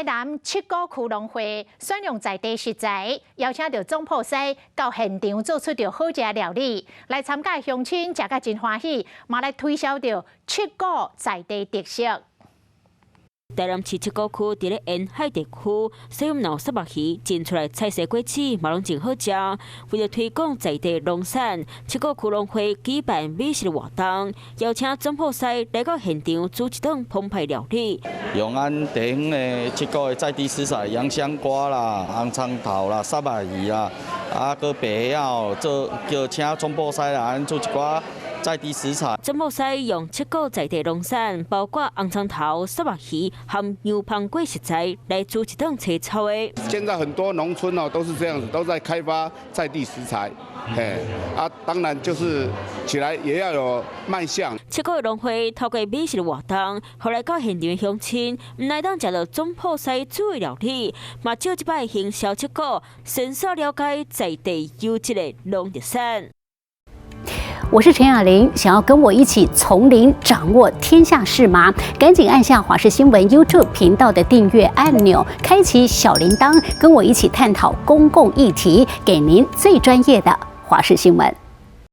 台南七股區農會選用在地食材，邀請著總鋪師到現場做出著好食料理，來參加鄉親食甲真歡喜，嘛來推銷著七股在地特色。台南市七股區佇咧沿海地區，使用老虱目魚種出來菜色果子嘛攏真好食。為著推廣在地農產，七股區農會舉辦美食活動，邀請總鋪師來到現場煮一頓澎湃料理。用咱地方的七股的在地食材，洋香瓜啦、紅蔥頭啦、虱目魚啦，啊，閣白蝦仔做叫請總鋪師來咱煮一寡在地食材。總鋪師用七股在地農產，包括紅蔥頭、虱目魚和牛芳粿食材來煮一頓清炒的。現在很多農村哦都是這樣子，都在開發在地食材，嘿，啊，當然就是起來也要有賣相。七股農會透過美食活動，予來到現場的鄉親，毋但當食著總鋪師煮的料理，嘛藉這擺行銷七股，深入了解在地優質的農特產。我是陳雅玲，想要跟我一起從零掌握天下事嗎？趕緊按下華視新聞 YouTube 頻道的訂閱按鈕，開啟小鈴鐺，跟我一起探討公共議題，給您最專業的華視新聞。